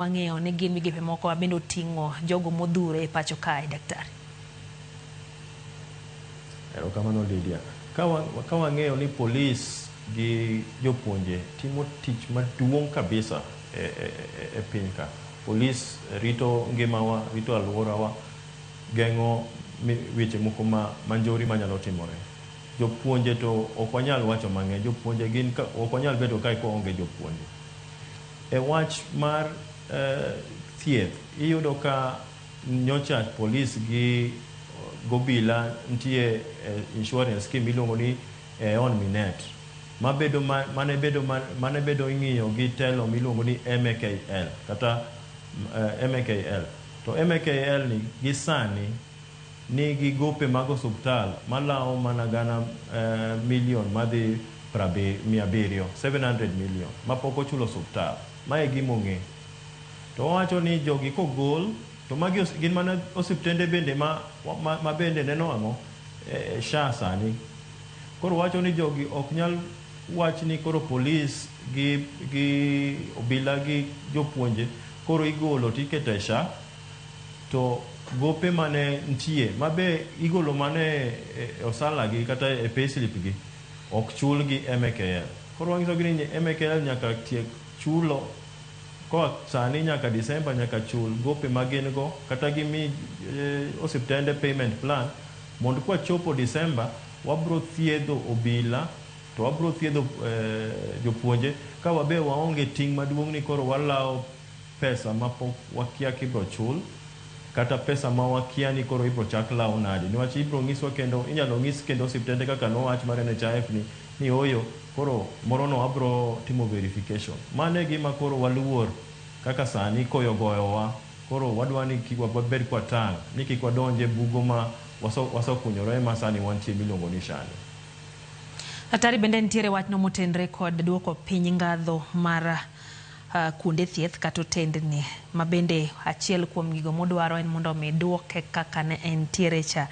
Wang'eyo ni gin migepe moko ma bende oting'o jogo modhuro e pacho kae, daktari. Erokamano Lydia. Ka wang'eyo ni polis gi jopuonje timo tich maduong' kabisa e piny ka. Polis rito ngimawa, rito alworawa, geng'o weche moko ma njori manyalo timore. Jopuonje to ok wanyal wacho mang'eny. Jopuonje gin ok wanyal bedo kae koonge jopuonje. E wach mar thieth, iyudo ka nyocha polis gi gobila nitie insurance scheme miluongo ni Aon Minet mabedo mane bedo mane bedo ing'iyo gi telo miluongo ni MKL kata MKL. To MKL ni gi sani nigi gope mag osuptal malawo mana gana milion madhi 700, 700 million mapok ochulo osuptal. Mae gima ong'e. To wawacho ni jogi kogol to magi gin mana osiptende bende ma bende neno ang'o SHA sani. Koro wacho ni jogi ok nyal wach ni koro polis gi obila gi jopuonje koro igolo tiketo e SHA to gope mane nitie mabe igolo mane e osala gi kata e payslip gi ok chul gi MKL. Koro wanyiso gi ni MKL nyaka tiek chulo koa sani nyaka December, nyaka chul gope ma gin go kata gimi osiptende payment plan mondo kwachopo December wabro thiedho obila to wabro thiedho jopuonje ka wabe waonge ting' maduong' ni koro walawo pesa mapok wakia kibro chul kata pesa ma wakia ni koro ibro chak law nadi, niwach ibro nyiswa kendo inyalo nyis kendo osiptende kaka nowach mar NHIF ni oyo koro moro no wabro timo verification. Mano e gima koro waluor kaka sani koyo goyowa. Koro wadwa ni kik wabed kwatang' ni kik wadonj e bugo ma wasekunyore ma sani wantie miluongo ni SHA ni. Daktari, bende nitiere wachno motenre kod duoko piny ngadho mar kuonde thieth kata otendni ma bende achiel kuom gigo modwaro en mondo mi duoke kaka ne entiere cha.